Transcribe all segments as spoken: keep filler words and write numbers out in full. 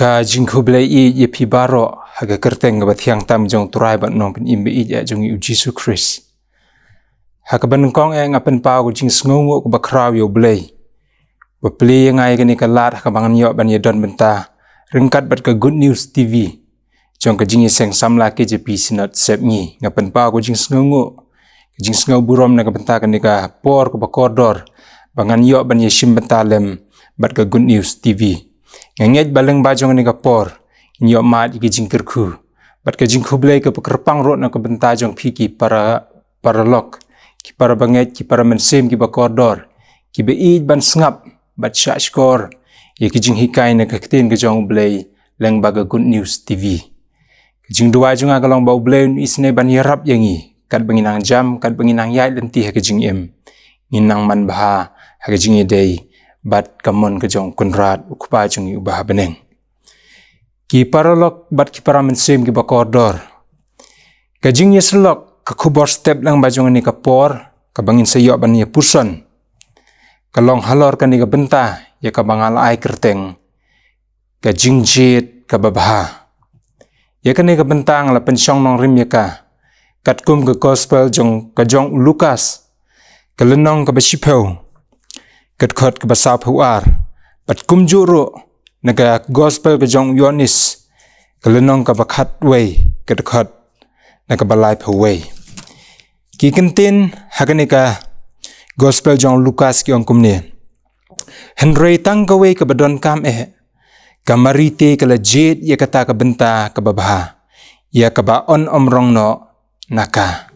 Ka jingkhublei ïa phi baroh ha ka kyrteng kaba thiang tam jong U Trai bad U Nongpynim ba ïeit jong ngi U Jisu Khrist. Ha kaba nyngkong eh nga pynpaw ka jingsngewnguh kaba khraw ïa U Blei ba plie ïa nga ïa kane ka lad ha kaba ngan ïoh ban ïadon bynta ryngkat bad ka Good News T V jong ka Jingïaseng Samla K J P Synod Sepngi. Nga pynpaw ka jingsngewnguh, ka jingsngewburom na ka bynta kane ka por kaba kordor ba ngan ïoh ban ïashim bynta lem bad ka Good News T V. Nga ngeit ba lyngba jong kane ka por ngin ïoh mad ïa ki jingkyrkhu bad ka jingkhublei kaba kyrpang ruh na ka bynta jong phi ki para paralok, ki para bangeit, ki para mynsiem kiba kordor, kiba ïeit ban sngap bad shahshkor ïa ki jinghikai na ka ktien ka jong U Blei lyngba ka Good News T V. Ka jingduwai jong nga ka long ba U Blei un isynei ban ïarap ïa ngi katba ngi nang jam, katba ngi nang ïaid lynti ha ka jingim. Ngin nang manbha ha ka jingïadei bad ka mon ka jong U Kynrad U Kpa jong ngi uba ha bneng. Ki paralok bad ki para mynsiem kiba kordor, ka jingïasyllok, ka khubor step lyngba jong kane ka por kaba ngin sa ïoh ban ïapuson, ka long halor kane ka bynta ïa kaba nga la ai kyrteng ka jingjied kaba bha. Ïa kane ka bynta nga la pynshong nongrim ïa ka katkum ka Gospel jong ka jong u Lukas, ka lynnong kaba shiphew, ka dkhot kaba sawphew ar, bad kumjuh ruh na ka Gospel ka jong u Ïoannis, ka lynnong kaba khatwei, ka dkhot na kaba laiphew wei. Ki kyntien ha kane ka Gospel jong u Lukas ki ong kumne: Hynrei tang kawei kaba donkam eh, ka Mari te ka la jied ïa kata ka bynta kaba bha, ïa kaba yn ym rong noh na ka.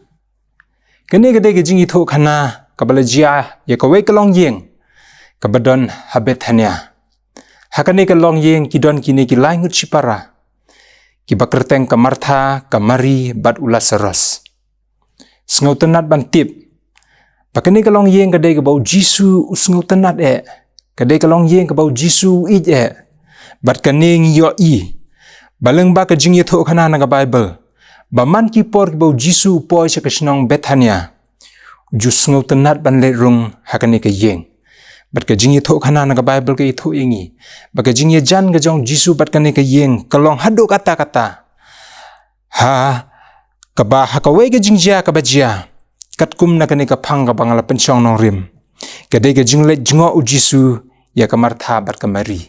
Kane ka dei ka jingïathuhkhana kaba la jia ïa kawei ka longïing kaba don ha Bethania. Ha kane ka longïing ki don kine ki lai ngut shipara, kiba kyrteng ka Martha, ka Mari bad u Lasaros. Sngewtynnad ban tip ba kane ka longïing ka dei kaba u Jisu u sngewtynnad eh, ka dei ka longïing kaba u Jisu u ïeit eh. Bad kane ngi ïohi ba lyngba ka jingïathuhkhana na ka Baibl ba man ki por kiba u Jisu u poi sha ka shnong Bethania, u ju sngewtynnad ban leit rung ha kane ka ïing. Bad ka jingïathuhkhana na ka Baibl ka ïathuh ïa ngi ba ka jingïajan ka jong u Jisu bad kane ka ïing ka long haduh katta katta. Ha kaba ha kawei ka jingjia kaba jia katkum na kane ka phang kaba nga la pynshong nongrim, ka dei ka jingleit jngoh u Jisu ïa ka Martha bad ka Mari.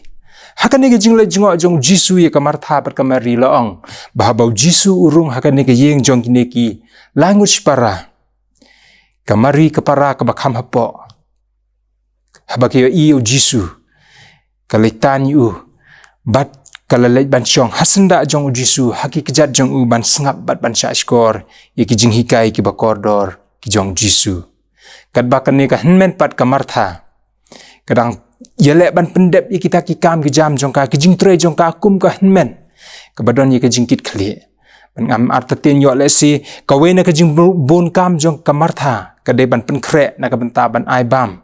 Ha kane ka jingleit jngoh jong u Jisu ïa ka Martha bad ka Mari la ong ba haba u Jisu u rung ha kane ka ïing jong kine ki lai ngut shipara, ka Mari ka para kaba kham hapoh, haba ka ïohi ïa u Jisu, ka leit tan ïa u bad ka la leit ban shong ha syndah jong u Jisu, ha ki kjat jong u, ban sngap bad ban shahshkor ïa ki jinghikai kiba kordor ki jong u Jisu. Katba kane ka hynmen pat ka Martha ka dang ïaleh ban pyndep ïa kita ki kam ki jam jong ka, ki jingtrei jong ka kum ka hynmen kaba don ïa ka jingkitkhlieh. Ban ngam artatien ïoh lehse kawei na ka jingbun kam jong ka Martha ka dei ban pynkhreh na ka bynta ban ai bam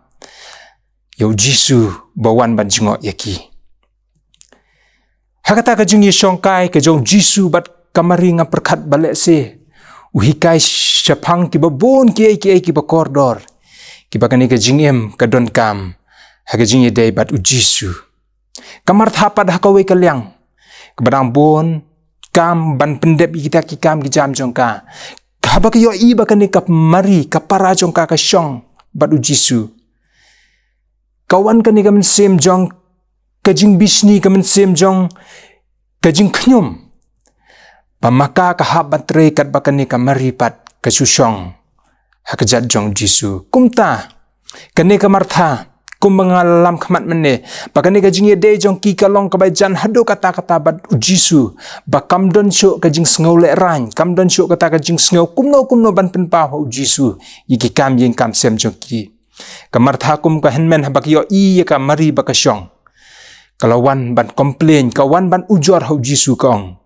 ïa u Jisu ba wan ban jngoh ïa ki. Ha kata ka jingïashongkai ka jong u Jisu bad ka Mari, nga pyrkhat ba lehse u hikai shaphang kiba bun kiei kiei kiba kordor kiba kane ka jingim ka donkam ha ka jingïadei bad u Jisu. Ka Martha pat ha kawei ka liang kaba dang bun kam ban pyndep ïa kita ki kam ki jam jong ka. Haba ka ïohi ba kane ka Mari ka para jong ka ka shong bad u Jisu, ka wan kane ka mynsiem jong ka jingbishni, ka mynsiem jong ka jingkhñium ba ma ka ka hap ban trei katba kane ka Mari pat ka shu shong ha kjat jong u Jisu. Kumta kane ka Martha, kumba nga la lam khmat mynne, ba kane ka jingïadei jong ki ka long kaba jan haduh katta katta bad u Jisu, ba kam don shuh ka jingsngew lehraiñ, kam don shuh kata ka jingsngew kumno kumno ban pynpaw ha u Jisu ïa ki kam ïing kam sem jong ki. Ka Martha kum ka hynmen, haba ka ïohi ïa ka Mari ba ka shong, ka la wan ban complain, ka wan ban ujor ha u Jisu, ka ong: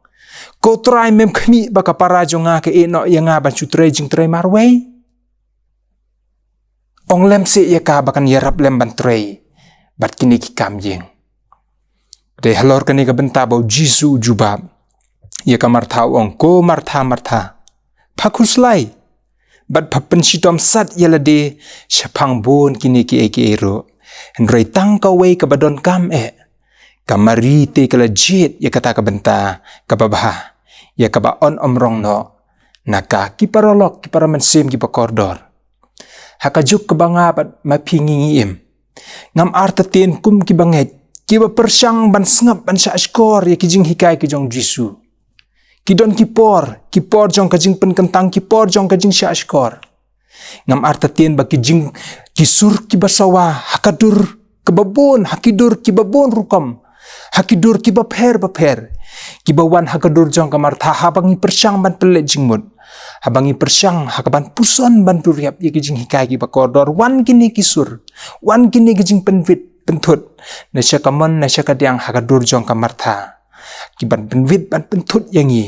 Ko Trai, mem khmih ba ka para jong nga ka ïeh noh ïa nga ban shu trei jingtrei marwei? Ong lem seh ïa ka ba kan ïarap lem ban trei bad kine ki kam ïing. Dei halor kane ka bynta ba u Jisu u jubab ïa ka Martha, u ong: Ko Martha, Martha, pha khuslai bad pha pynshitom sat ïa lade shaphang bun kine kiei kiei ruh, hynrei tang kawei kaba donkam eh, Ka Mari te ka la jied ïa kata ka bynta kaba bha, ïa kaba yn ym rong noh na ka. Ki paralok, ki para mynsiem, kiba kordor, ha ka juk kaba nga bad ma phi ngi ngi im, ngam artatien kum kiba ngeit, kiba pyrshang ban sngap, ban shahshkor ïa ki jinghikai ki jong Jisu. Ki don ki por, ki por jong ka jingpynkyntang, ki por jong ka jingshahshkor. Ngam artatien ba ki jing, ki sur kiba sawa ha ka dur kaba bun, ha ki dur kiba bun rukom, ha ki dur kiba pher bapher, kiba wan ha ka dur jong ka Martha, haba ngi pyrshang ban pynleit jingmut, haba ngi pyrshang ha kaban puson ban dur ïap ïa ki jinghikai kiba kordor, wan kine ki sur, wan kine ki jingpynwit pynthut na sha ka mon, na sha ka diang ha ka dur jong ka Martha, kiban pynwit ban pynthut ïa ngi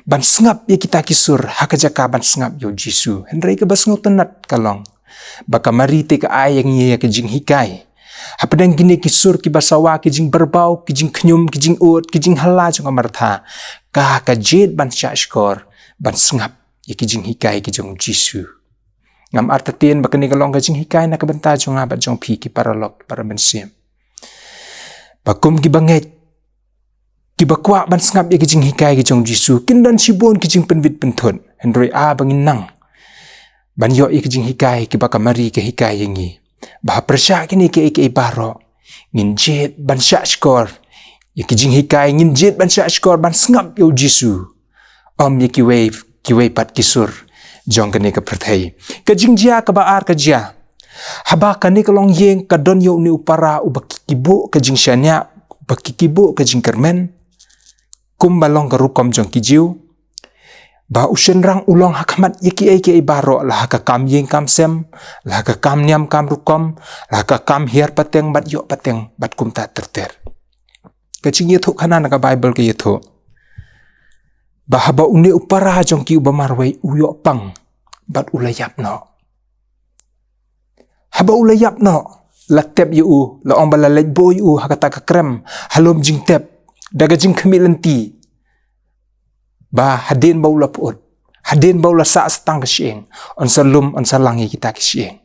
ban sngap ïa kita ki sur ha ka jaka ban sngap ïa u Jisu. Hynrei kaba sngewtynnat ka long ba ka Mari te ka ai ïa ngi ïa ka jinghikai. Hapdeng kine ki sur kiba sawa, ki jingbarbaw, ki jingkhñium, ki jingud, ki jinghala jong ka Martha, ka, ka jied ban shahshkor, ban sngap ïa ki jinghikai ki jong u Jisu. Ngam artatien ba kane ka long ka jinghikai na ka bynta jong nga bad jong phi, ki paralok, para mynsiem, ba kum kiba ngeit, kiba kwah ban sngap ïa ki jinghikai ki jong u Jisu, kin don shibun ki jingpynwit pynthut. Hynrei haba ngin nang ban ïoh ïa ki jinghikai kiba ka Mari ka hikai ïa ngi, ba ha pyrshah kine kiei kiei baroh, ngin jied ban shahshkor ïa ki jinghikai, ngin jied ban shahshkor ban sngap ïa u Jisu, ym ïa kiwei, kiwei pat ki sur jong kane ka pyrthei. Ka jingjia kaba ar ka jia, haba kane ka longïing ka don ïa une u para uba ki, ki buh ka jingshaniah, uba ki, ki buh ka jingkyrmen, kumba long ka rukom jong ki Jiw, ba u shynrang u long ha khmat ïa kiei kiei baroh, la ha ka kam ïing kam sem, la ha ka kam niam kam rukom, la ha ka kam hiar pateng bad ïoh pateng bad kumta ter ter. Ka jingïathuhkhana na ka Baibl ka ïathuh ba haba une u para jong ki uba marwei u ïoh pang bad u la ïap noh. Haba u la ïap noh, la tep ïa u, la ong ba la leit buh ïa u ha kata ka krem ha lum jingtep da ka jingkhmih lynti, ba hadien ba u la pyut, hadien ba u la sah sa tang ka shyieng, yn sa lum, yn sa lang ïa kita ki shyieng.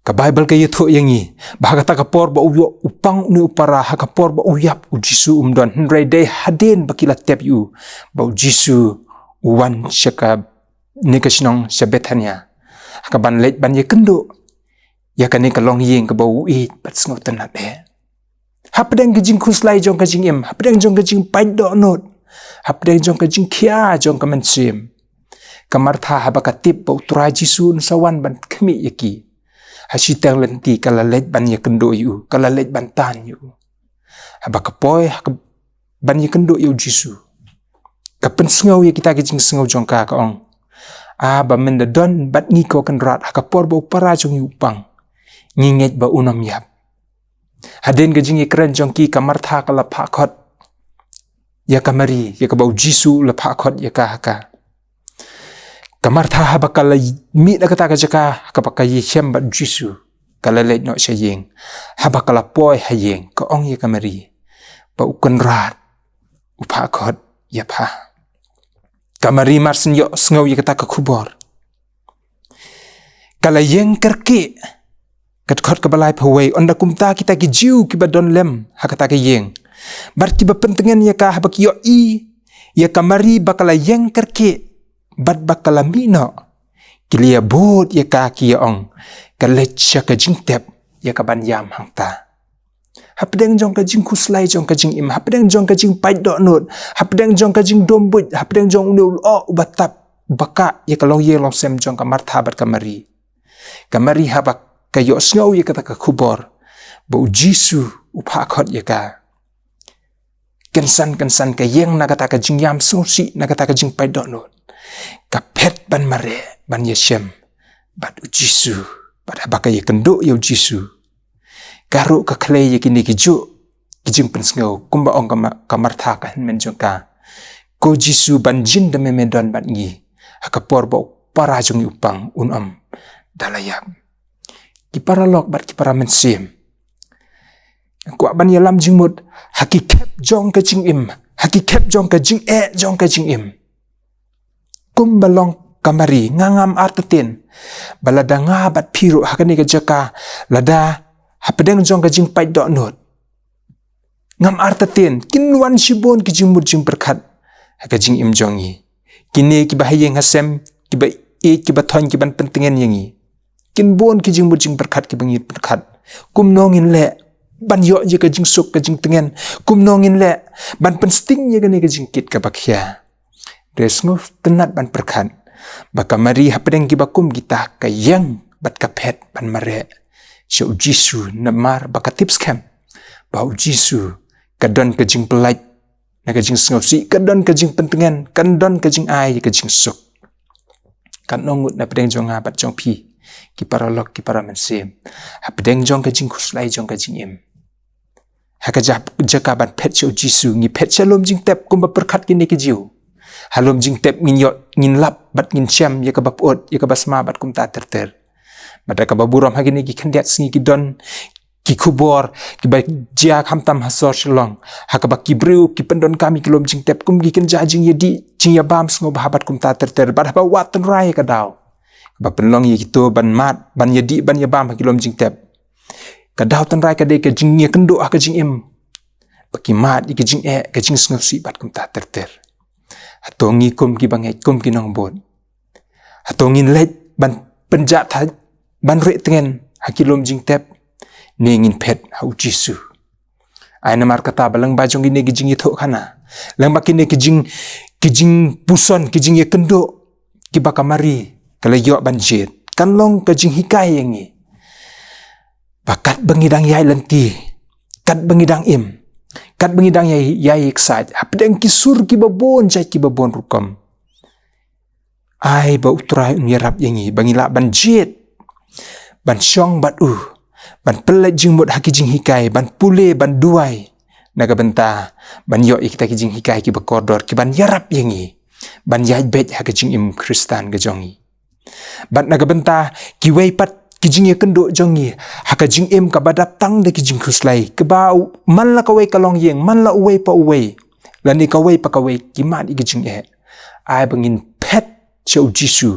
Ka Baibl ka ïathuh ïa ngi ba ha kata ka por ba u ïoh u pang une u para, ha ka por ba u ïap, u Jisu um don, hynrei dei hadien ba ki la tep ïa u ba u Jisu u wan sha kane ka shnong, sha Bethania, ha kaban leit ban ïakynduh ïa kane ka longïing kaba u ïeit bad sngewtynnat eh. Hapdeng ka jingkhuslai jong ka jingim, hapdeng jong ka jingpait dohnud, hapdeng jong ka jingkhia jong ka mynsiem, ka Martha, haba ka tip ba u Trai Jisu un sa wan ban khmih ïa ki, ha shiteng lynti ka la leit ban ïakynduh ïa u, ka la leit ban tan ïa u. Haba ka poi ha ka, ban ïakynduh ïa u Jisu, ka pynsngew ïa kita ki jingsngew jong ka, ka ong: "Ah, ba men da don bad ngi, ko Kynrad, ha ka por ba u para jong ngi u pang, ngi ngeit ba un ym ïap." Hadien ka jingïakren jong ki, ka Martha ka la phah khot ïa ka Mari, ïa kaba u Jisu u la phah khot ïa ka ha ka. Ka Martha, haba ka la mih na kata ka jaka ha kaba ka ïashem bad u Jisu, ka la leit noh sha ïing. Haba ka la poi ha ïing, ka ong ïa ka Mari ba u Kynrad u phah khot ïa pha. Ka Mari mar syn ïohsngew ïa kata ka khubor, ka la ïeng kyrkieh. Ka dkhot kaba laiphew wei: Ynda kumta kita ki Jiw kiba don lem ha kata ka ïing bad kiba pyntngen ïa ka, haba ki ïohi ïa ka Mari ba ka la ïeng kyrkieh bad ba ka la mih noh, ki la ïabud ïa ka, ki ïa ong: "Ka leit sha ka jingtep ïa kaban ïam hangta." Hapdeng jong ka jingkhuslai jong ka jingim, hapdeng jong ka jingpait dohnud, hapdeng jong ka jingdum buit, hapdeng jong une u lyoh uba tap, uba kah ïa ka longïing longsem jong ka Martha bad ka Mari, ka Mari, haba ka ïohsngew ïa kata ka khubor ba u Jisu u phah khot ïa ka, kynsan kynsan ka ïeng na kata ka jingïam sngewsih, na kata ka jingpait dohnud, ka phet ban mareh ban ïashem bad u Jisu. Bad haba ka ïakynduh ïa u Jisu, ka ruh ka khlei ïa kine kijuh ki jingpynsngew, kumba ong ka Ma-, ka Martha ka hynmen jong ka: "Ko Jisu, ban jin da me me don bad ngi ha ka por ba u para jong ngi u pang, un ym da la ïap." Ki paralok bad ki para mynsiem, nga kwah ban ïalam jingmut ha ki khep jong ka jingim, ha ki khep jong ka jingeh jong ka jingim. Kumba long ka Mari, nga ngam artatien ba lada nga bad phi ruh ha kane ka jaka, lada hapdeng jong ka jingpait dohnud. Ngam artatien, kin wan shibun ki jingmut jingpyrkhat ha ka jingim jong ngi. Kine kiba ha ïing ha sem, kiba ïeit, kiba thoiñ, kiban pyntngen ïa ngi. Kin bun ki jingmut jingpyrkhat kiba ngi pyrkhat. Kumno ngin leh ban ïoh ïa ka jingsuk ka jingtngen. Kumno ngin leh ban pynsting ïa kane ka jingkit kaba khia. Hynrei sngewtynnat ban pyrkhat ba ka Mari hapdeng kiba kum kita ka ïeng bad ka phet ban mareh sha u Jisu, namar ba ka tip skhem ba u Jisu ka don ka jingpyllait na ka jingsngewsih, ka don ka jingpyntngen, ka don ka jingai ka jingsuk. Katno ngut na pdeng jong nga bad jong phi, ki paralok ki para mynsiem, hapdeng jong ka jingkhuslai jong ka jingim, ha ka ja-, jaka ban phet sha u Jisu, ngi phet sha lum jingtep kumba pyrkhat kine ki Jiw. Ha lum jingtep ngin ïoh, ngin lap bad ngin shem ïa kaba pyut, ïa kaba sma bad kumta ter ter. Bad da kaba burom ha kine ki khyndiat sngi ki don ki khubor kiba jia khamtam ha sor Shillong, ha kaba ki briew ki pyndonkam ïa ki lum jingtep kum ki kynja jingïadih, jingïabam sngewbha bad kumta ter ter. Bad haba wad tynrai ïa ka daw kaba pynlong ïa kito ban mad, ban ïadih, ban ïabam ha ki lum jingtep, ka daw tynrai ka dei ka jingïakynduh ha ka jingim, ba ki mad ïa ka jingeh, ka jingsngewsih bad kumta ter ter. Hato ngi kum kiba ngeit, kum ki nongbud, hato ngin leit ban pynjah thait, ban rieh tngen ha ki lum jingtep, ne ngin phet ha u Jisu? Ai namar kata ba lyngba jong kine ki jingïathuhkhana, lyngba kine ki jing, ki jingpuson, ki jingïakynduh kiba ka Mari ka la ïoh ban jied, kan long ka jinghikai ïa ngi ba katba ngi dang ïaid lynti, katba ngi dang im, katba ngi dang ïai, ïai excited hapdeng ki sur kiba bun jait, kiba bun rukom, ai ba u Trai un ïarap ïa ngi ba ngi lah ban jied, ban shong bad u, ban pynleit jingmut ha ki jinghikai, ban pule, ban duwai, na ka bynta ban ïoh ïa kita ki jinghikai kiba kordor, kiban ïarap ïa ngi ban ïaid beit ha ka jingim Khristan ka jong ngi. Bad na ka bynta kiwei pat ki jingïakynduh jong ngi ha ka jingim kaba dap tang da ki jingkhuslai, kaba u-, man la kawei ka longïing, man la uwei pa uwei, lane kawei pa kawei ki mad ïa ki jingeh, ai ba ngin phet sha u Jisu,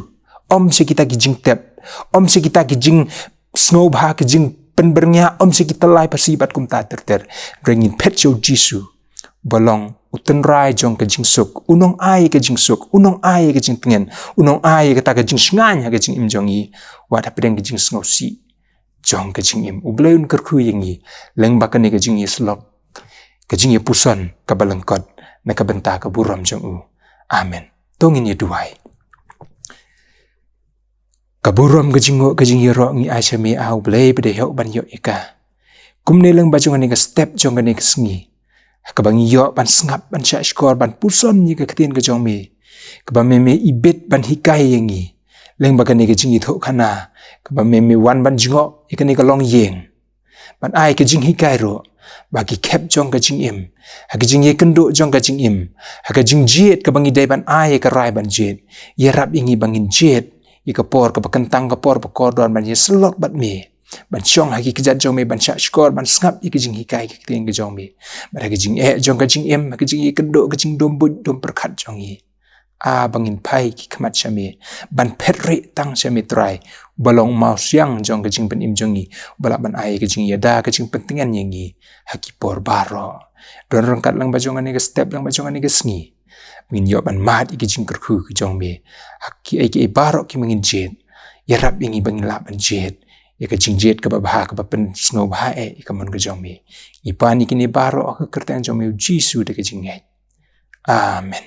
ym sha kita ki jingtep, ym sha kita ki jingsngewbha, ki jingpynbyrngia, ym sha kita lai pasi bad kumta ter ter. Hynrei ngin phet sha u Jisu, ba long u tynrai jong ka jingsuk, u nongai ka jingsuk, u nongai ka jingtngen, u nongai kata ka jingshngaiñ ha ka jingim jong ngi, wat hapdeng ka jingsngewsih jong ka jingim. U Blei un kyrkhu ïa ngi lyngba kane ka jingïasyllok, ka jingïapuson kaba lyngkot, na ka bynta ka burom jong u. Amen. To ngin ïa duwai. Ka burom, ka jingnguh, ka jingïaroh ngi ai sha me, ah U Blei ba dei hok ban ïoh ïa ka. Kumne lyngba jong kane ka step jong kane ka sngi, ha kaba ngi ïoh ban sngap, ban shahshkor, ban puson ïa ka ktien ka jong me, kaba me me ibit ban hikai ïa ngi lyngba kane ka jingïathuhkhana, kaba me me wan ban jngoh ïa kane ka longïing, ban ai ka jinghikai ruh ba ki khep jong ka jingim, ha ka jingïakynduh jong ka jingim, ha ka jingjied kaba ngi dei ban ai ïa ka rai ban jied, ïarap ïa ngi ba ngin jied ïa ka por kaba kyntang, ka por ba kordor ban ïasyllok bad me, ban shong ha ki kjat jong me, ban shahshkor, ban sngap ïa ka jinghikai ka ktien ka jong me. Bad ha ka jingeh jong ka jingim, ha ka jingïakynduh, ka jingdum buit dum pyrkhat jong ngi, ah, ba ngin phai ki khmat sha me, ban phet rieh tang sha me Trai, uba long mawsiang jong ka jingpynim jong ngi, uba lah ban ai ka jingïada, ka jingpyntngen ïa ngi ha ki por baroh. Don ryngkat lyngba jong kane ka step, lyngba jong kane ka sngi, ba ngin ïoh ban mad ïa ka jingkyrkhu ka jong me ha kiei kiei baroh kiba ngin jied. Ïarap ïa ngi ba ngin lah ban jied ïa ka jingjied kaba bha, kaba pynsngewbha eh ïa ka mon ka jong me. Ngi pan ïa kine baroh ha ka kyrteng jong me U Jisu da ka jingngeit. Amen.